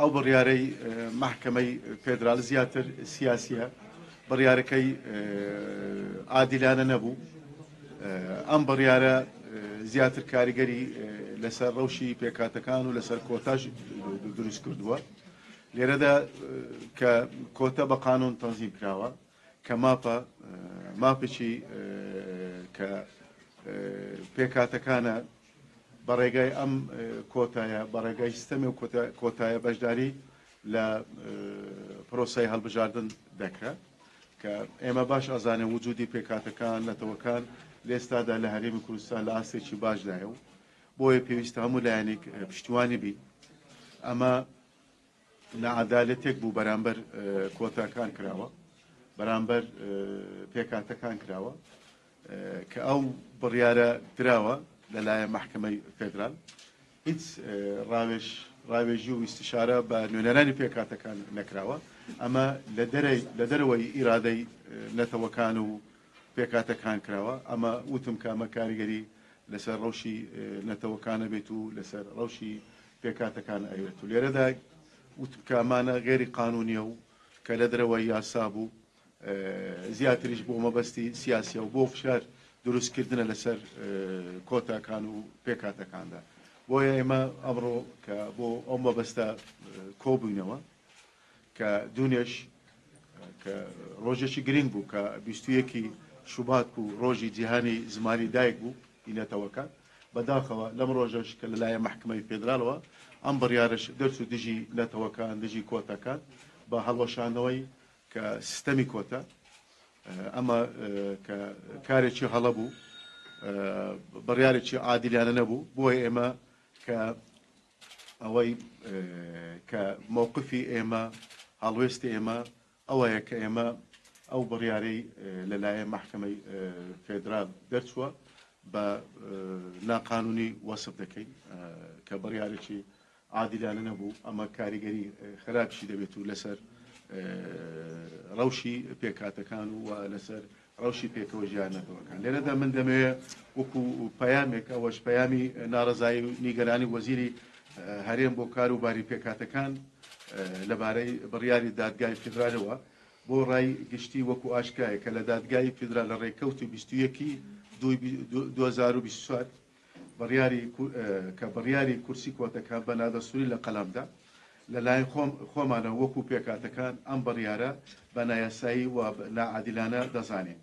ئەو بڕیارەی مەحکەمەی فێدرال زیاتر سیاسیە، بڕیارەکەی عادیلانە نەبوو. ئەم بڕیارە زیاتر کاریگەری لەسەر ڕەوشی پێکهاتەکان و لەسەر کۆتاش دروست کردووە. لێرەدا کە کۆتا بە قانون تەنزیم کراوە کە مافە مافێکی کە پێکهاتەکانە بە ڕێگای ئەم کۆتایە، بە ڕێگای سیستەمی و کۆتایە بەشداری لە پرۆسەی هەڵبژاردن دەکرا کە ئێمە باش ئەزانێ وجودی پێکهاتەکان نەتەوەکان لە ئێستادا لە هەرێمی کوردستان لە ئاستێکی باشدایە و بۆیە پێویستە هەموو لایەنێک پشتیوانی بین. ئەمە ناعەدالەتێک بوو بەرامبەر کۆتاکان کراوە، بەرامبەر پێکهاتەکان کراوە کە ئەو بڕیارە دراوە لەلایەن مەحکەمەی فێدرال. هیچ ڕاوێژ ڕاوێژی و ئیستیشارە بە نوێنەرانی پێکهاتەکان نەکراوە. ئەمە لە دەرەوەی ئیرادەی نەتەوەکان و پێکهاتەکان کراوە. ئەمە وتم کە ئەمە کاریگەری لەسەر ڕەوشی نەتەوەکانە بێت و لەسەر ڕەوشی پێکهاتەکان ئەوێت و لێرەدا وتم کە ئەمانە غێری قانونیە و کە لە دەرەوەی یاسا بوو، زیاتریش بۆ مەبەستی سیاسیە و بۆ فشار دروستکردنە لەسەر کۆتاکان و پێکهاتەکاندا. بۆیە ئێمە ئەمڕۆ کە بۆ ئەو مەبەستە کۆبووینەوە کە دوونێش کە ڕۆژێکی گرنگ بوو کە 21 شوبات بوو، ڕۆژی جیهانی زمانی دایک بوو نەتەوەکان. بەداخەوە لەم ڕۆژەش کە لەلایەن مەحکەمەی فێدرالەوە ئەم بڕیارش دەرچوو دژی نەتەوەکان، دژی کۆتاکان بە هەڵوەشاندنەوەی کە سیستەمی کۆتا، ئەمە کە کارێکی هەڵە بوو، بڕیارێکی عادیلانە نەبوو. بۆیە ئێمە کە ئەوەی کە مووقفی ئێمە، هەڵوێستی ئێمە ئەوەیە کە ئێمە ئەو بڕیارەی لەلایەن مەحکەمەی فێدرال دەرچووە بە ناقانونی وەسف دەکەین کە بڕیارێکی عادیلانە نەبوو. ئەمە کاریگەری خراپیشی دەبێت و لەسەر ڕەوشی پێکهاتەکان و لەسەر ڕەوشی پێکەوە ژیان نەتەوەکان. لێرەدا من دەمەوێت وەکو پەیامێک، ئەوەش پەیامی ناڕەزایی و نیگەرانی وەزیری هەرێم بۆ کار و باری پێکهاتەکان لەبارەی بڕیاری دادگای فیدرالەوە بۆ ڕای گشتی وەکو ئاشکرایە کە لە دادگای فیدرال لە ڕێککەوتی 21 2024 بڕیاری کە بڕیاری کورسی کۆتەکان بە نادەستوری لە قەلەمدا، لەلایەن خۆمانەوە وەکو پێکهاتەکان ئەم بڕیارە بە نایاسایی و ناعادیلانە دەزانین.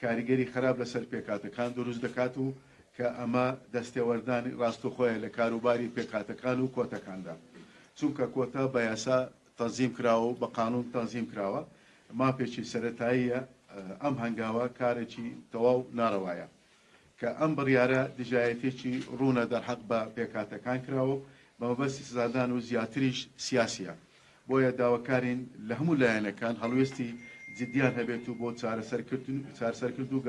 کاریگەری خراپ لەسەر پێکهاتەکان دروست دەکات و کە ئەمە دەستێوەردانی ڕاستەوخۆیە لە کاروباری پێکهاتەکان و کۆتەکاندا، چونکە کۆتا بە یاسا تەنزیم کراوە و بە قانون تەنزیم کراوە، مافێکی سەرەتاییە. ئەم هەنگاوە کارێکی تەواو ناڕەوایە. کە ئەم بڕیارە دژایەتیەکی ڕوونە دەرحەق بە پێکهاتەکان کراوە و بە مەبەستی سزادان و زیاتریش سیاسیە. بۆیە داواکارین لە هەموو لایەنەکان هەڵوێستی جدیان هەبێت و بۆ چارەسەرکردن و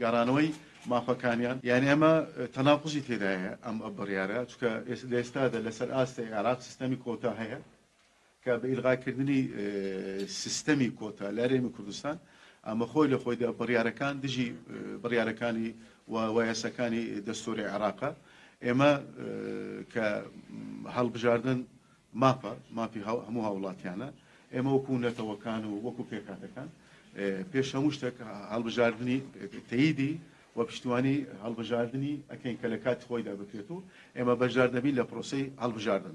گەڕانەوەی مافەکانیان. یانی ئەمە تەناقوزی تێدایە ئەم بڕیارە، چونکە لە ئێستادا لەسەر ئاستی عێراق سیستەمی کۆتا هەیە کە بە ئیلغاکردنی سیستەمی کۆتا لە هەرێمی کوردستان ئەمە خۆی لە خۆیدا بڕیارەکان دژی بڕیارەکانی و یاساکانی دەستوری عێراقە. ئێمە کە هەڵبژاردن مافە، مافی هەموو هاوڵاتیانە، ئێمە وەکو نەتەوەکان و وەکو پێکهاتەکان پێش هەموو شتێک هەڵبژاردنی تەییدی و پشتیوانی هەڵبژاردنی ئەکەین کە لە کاتی خۆیدا بکرێت و ئێمە بەشدار دەبین لە پرۆسەی هەڵبژاردن.